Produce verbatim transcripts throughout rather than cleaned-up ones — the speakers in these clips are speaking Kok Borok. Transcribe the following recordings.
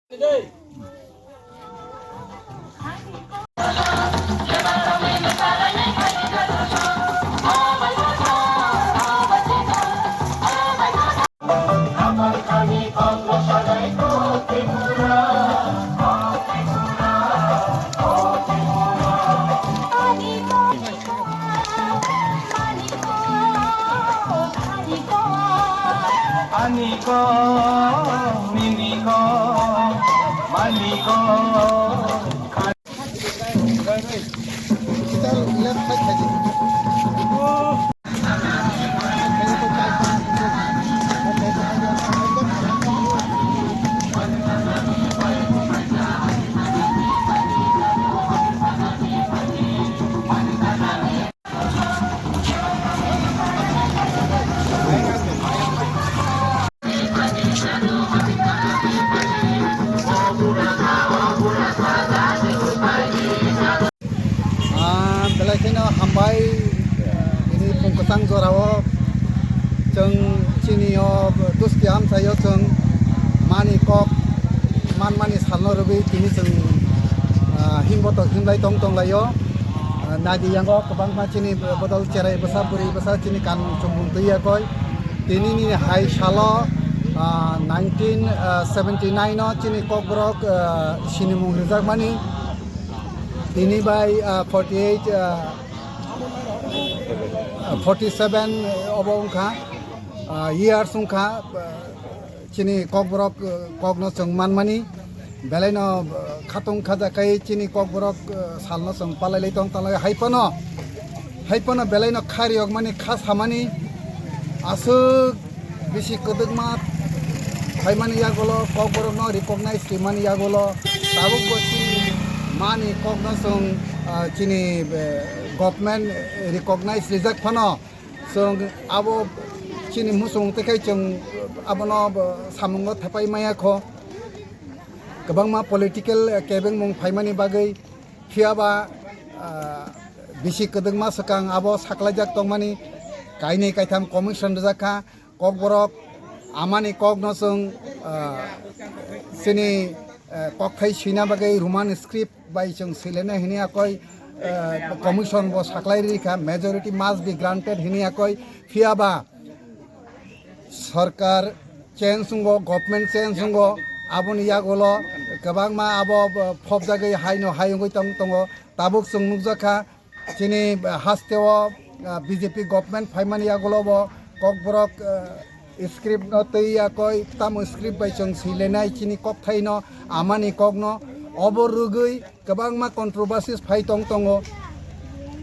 Ani ko, nini ko, mani ko. Ah, belai kheno hambai, ini phung kwchang jorao chwng chini o Duski amchaio chwng mani kok manmani salno rwgwi tini chwng, ah, himbotok himlai tong tonglaio. Ah, nadi yango kwbangma chini bodol cherai bwsa bwrwi bwsa chini kanmung chumung twi yakoi. Tini ni hai salo, ah, nineteen seventy nine o chini kokborok, ah, sinimung rijakmani. Tini bai, ah, forty eight, ah, forty seven obo wngkha, ah, years wngkha, ah, chini kokborok, ah, kokno chwng manmani. Belaino, ah, khatung khajakai chini kokborok, ah, salno chwng palailai tong talai hai phano, hai phano belaino kha riyokmani kha samani aswk bisi kwdwkma phaimani yagulo kokborokno recognize rimani yagulo tabukbo chini mani kokno chwng, ah, chini, eh, government recognize rijak phano chwng abo chini muchung tei khai chwng abono bo samungo thepai maya kho. Kwbangma political, eh, kebengmung phaimani bagwi phiyaba, ah, bisi kwdwkma swkang abo saklaijak tongmani kainwi kaitham commission rijak kha. Kokborok amani kokno chwng, ah, chini, eh, kokthai swina bagwi Roman script bai chwng swilena hini akoi, eh, commission bo saklai rikha, majority must be granted hini akoi. Phiyaba sarkar change wngo, government change wngo, aboni yagulo kwbangma abo phobjagwi haino hai wngwi tong tongo. Tabuk chwng nukjakha chini hasteo, ah, B J P government phaimani yagulo bo kokborok, ah, script no twi yakoi tamo script bai chwng swilenai chini kokthaino amani kokno obo rwgwi kwbangma controversies phai tong tongo.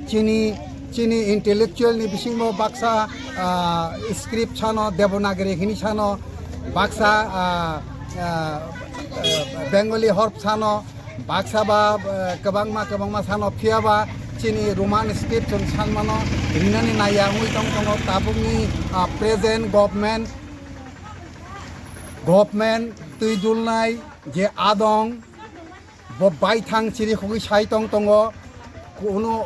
Chini, chini intellectual ni bisingo baksa, ah, script sano Devanagari hini sano baksa, ah, ah, ah, Bengali horp sano baksa ba, ah, kwbangma, kwbangma sano phiyaba chini Roman script chwng sanmano rinani naiya wngwi tong tongo tabukni, ah, present government, government twi dulnai je adong bo baithang chiri khogwi sai tong tongo. Kuno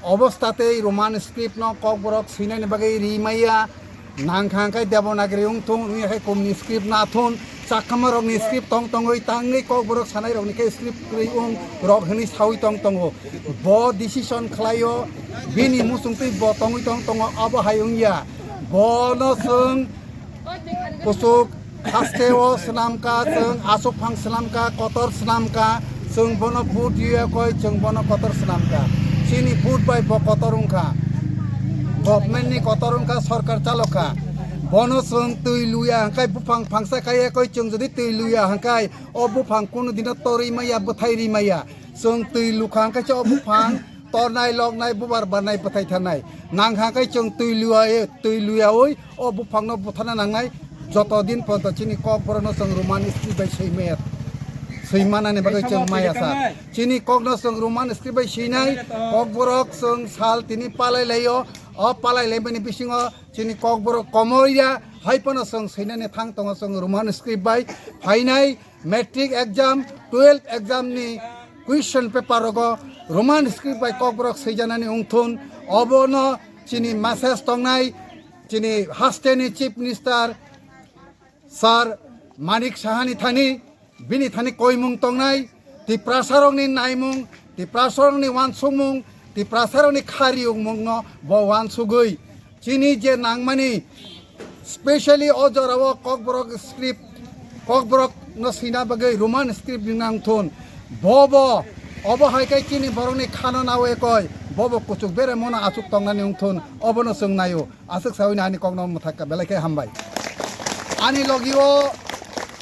obostha tei Roman script no kokborok swinani bagwi ri maya. Nangkha hwnkhe Devanagari wngthung, wngya khe kumni script nathun, chakma rokni script tong tongwi tangwi kokborok sanai rokni khe script kwrwi wng rok hwnwi sawi tong tongo. Bo decision khlaio, bini muchungtwi bo tongwi tong tongo, abo hai wngya. Bono chwng kuchuk haste o swnamkha, chwng aswk phang swnamkha, kotor swnamkha, chwng bono vote rwya koi, chwng bono kotor swnamkha. Chini vote bai bo kotor wngkha, government ni kotor wngkha, sorkar chalokha. Bono chwng twi luya hwnkhe buphang phangsa kaiya koi, chwng jodi twi luya hwnkhe o buphang kunu dino torwi maya, bwthai ri maya. Chwng twi lukha hwnkhe se o buphang tornai, loknai, bubar barnai, bwthai thanai. Nangkha hwnkhe chwng twi luya, twi luyaui o buphangno buthana nangnai. Joto din porjonto chini kokborokno chwng Roman script bai swi maya, swi manani bagwi chwng maya sa. Chini kokno chwng Roman script bai swinai, kokborok chwng sal tini palai laio. O palai laimani bisingo chini kokborok komoya, hai phano chwng swinani thang tongo chwng Roman script bai phainai. Matric exam, twelve exam ni question paper rogo Roman script bai kokborok swijanani wngthun, obono chini message tongnai, chini haste ni Chief Minister Sir Manik Saha ni thani, bini thani koimung tongnai, Tiprasarokni naimung, Tiprasarokni wansukmung, Tiprasarokni khariyungmungno bo wansugwi chini je nangmani, specially o jorao Kokborok script, Kokborokno swina bagwi Roman script ni nangthun. Bobo, obo hai khe chini borokni khano nawi koi, bobo kuchuk bere mono achuk tongnani wngthun, obono chwng naio. Aswk sawi ani kokno mwthakka, belai khe hambai. Ani logio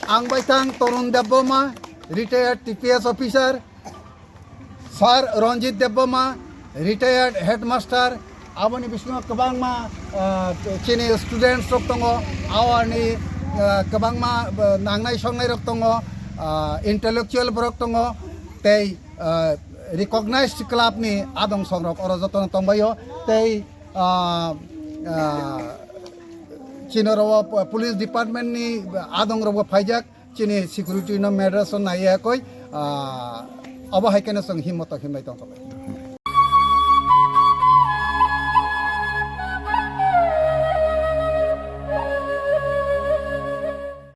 ang bai tang Torun Debbarma, retired T P S officer, Sir Ranjit Debbarma, retired headmaster, aboni bisingo kwbangma, ah, chini students rok tongo, awarni, ah, kwbangma, ah, nangnai songnai rok tongo, ah, intellectual borok tongo, tei, ah, recognized club ni adong songrok oro jotono tongbaio, tei, ah, ah, chini oro po-, police department ni adong rok bo phaijak, chini security no matters o naiya koi, ah, obo hai khe no chwng himmato himlai tongkha.